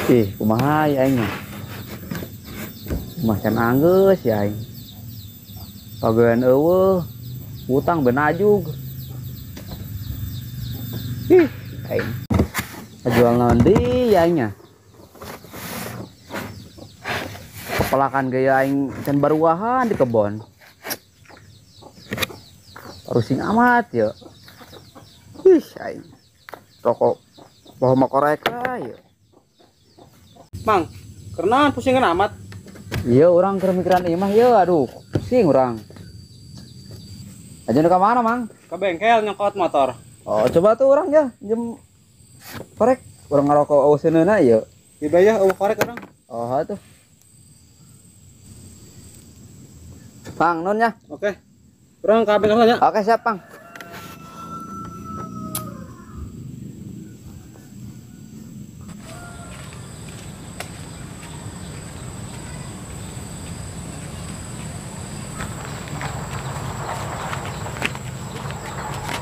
Ih, kumaha ya aing mah. Macan anggeus ya aing. Pagawean eueuh, utang benajug. Ih, aing. Jual naon deui ya aing nya. Kepelakan gaya aing can baruahan di kebon. Rusing amat ya. Ih, aing. Rokok bawa makorek ya. Mang, karena pusingan amat. Iya, orang keur mikiran imah ya, aduh, pusing orang. Aja ke mana, Mang? Ke bengkel nyokot motor. Oh, coba tuh orang ya, jem korek. Orang ngerokok euseunna ya. Dibayar eueuh korek orang. Oh, tuh. Pang, nun ya. Oke. Urang ka bengkel nya. Oke, siap, Pang.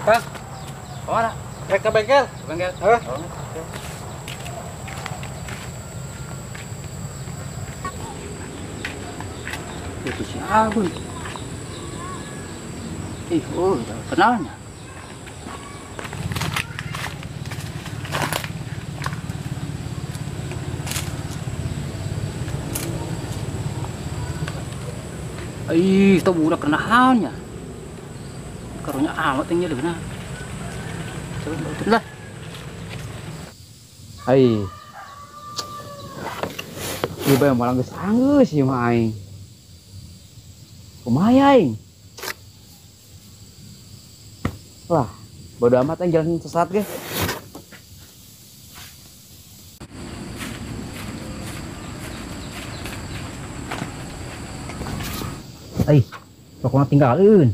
Pak, kemana? Rek ke bengkel. Ke bengkel. Heeh. Oh, oke. Itu si Agun. Ih, oh, kenalnya. Ih, itu budak kenalannya. Karunya amat yang jadi benar. Coba lah. Ai. Ieu bae malah geus anggeus ieu mah aing. Kumaha aing? Wah, bodo amat aing jalan sesat ge. Ai, pokoknya tinggalin.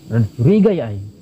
Dan curiga ya aing.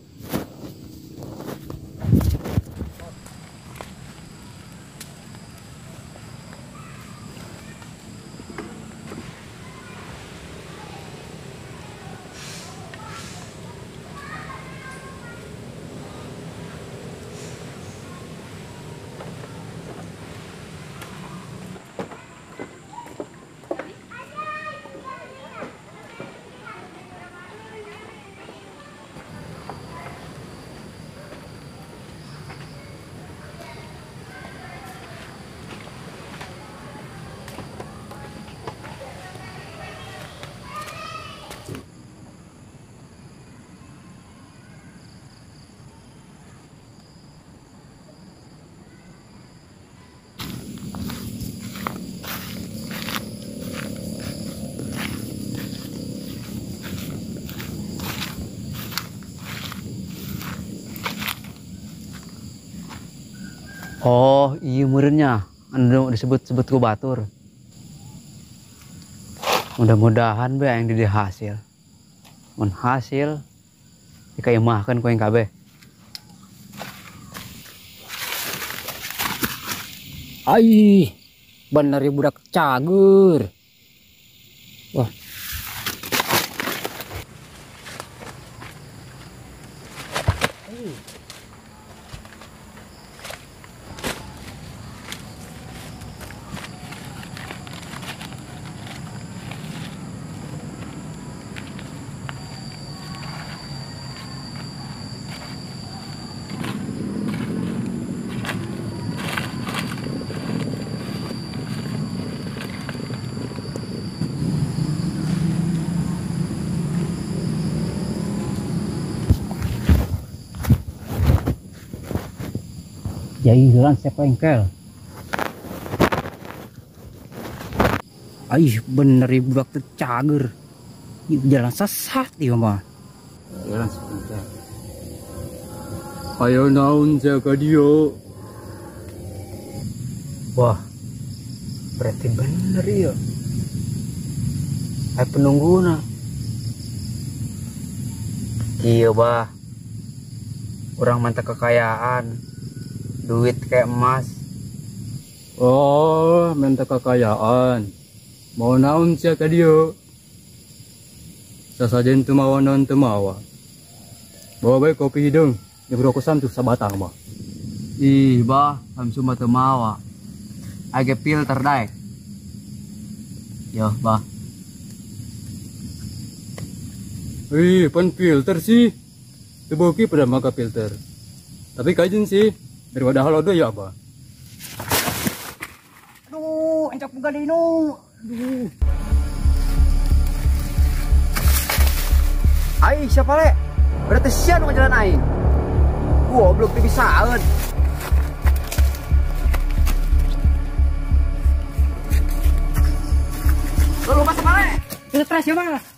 Oh, iya meureunnya anu disebut-sebut ku batur. Mudah-mudahan bae aing di hasil. Mun hasil dikaimahkeun ku aing kabeh. Ai, bener ya budak cager. Wah. Jadi jalan siapa engkel? Aih, bener ibu budak cager. Jalan sesat ieu mah. Jalan sesat. Ayo naon jaga dia. Wah, berarti bener ya. Ayo penungguna. Iya bah. Orang mantap kekayaan. Duit kayak emas. Oh, minta kekayaan. Mau naon sia ka dieu? Sasajen teu mawa naon teu mawa. Bawa bae kopi hideung, jeung rokok samsu sabatang mah. Ih, bah, samsu mah teu mawa. Age filter daek. Yo, bah. Wih, pan filter sih. Teboki pada maka filter. Tapi kajin sih, daripada halodo ya abah. Aduh, encok buka dino. Aduh. Ai, siapa le? Berarti sian nu jalan aing. Goblok teu bisaeun. Lu lupa siapa le? Stres ya mah.